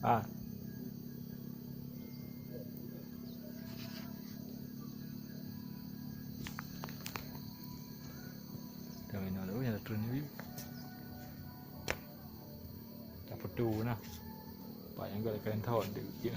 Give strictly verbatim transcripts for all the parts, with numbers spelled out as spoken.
Ah. Kami nak dulu yang turun ni. Tak betul nah. Pak yang gak kalian tahu dia.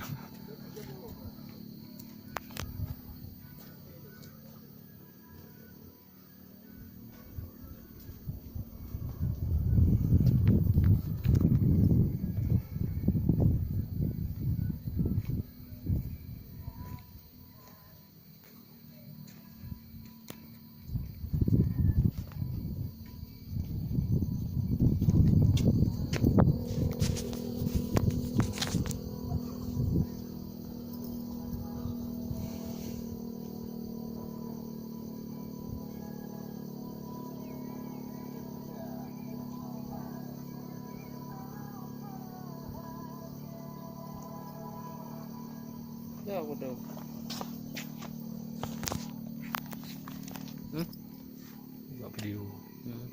Ya, aku tahu. Hmm? Buat video. Hmm.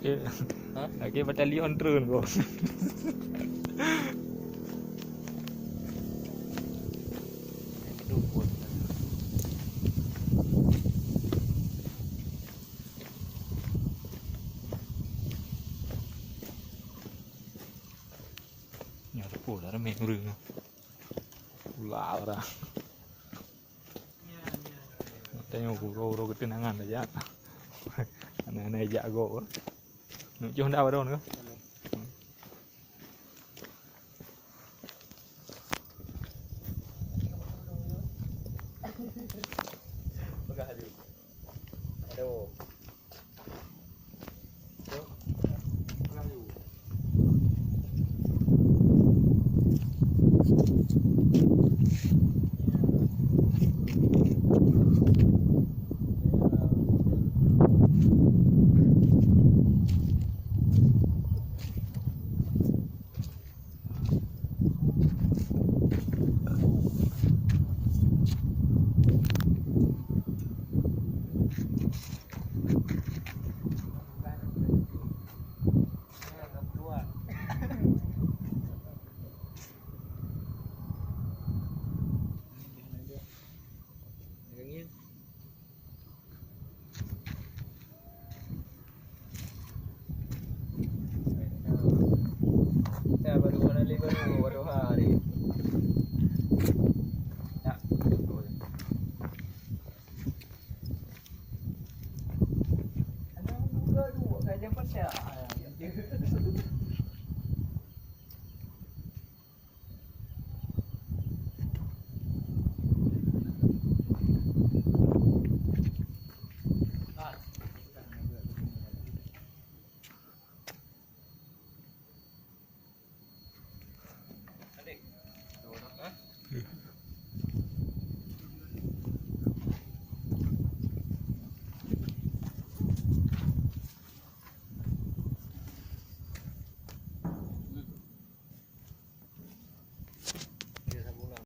Okey. Ha? Okey, batalion treun ko. Nyoe teupeu dah ramé ureueng. Ulah orang. Tengok guru-guru ketenangan aja. Aneuk-aneuk jak go. Nuk joh dah baru ni. Peugah laju. Aduh. Ya, baru mengalir baru, baru hari. Ya, betul. Ada buka dua, ada pecah.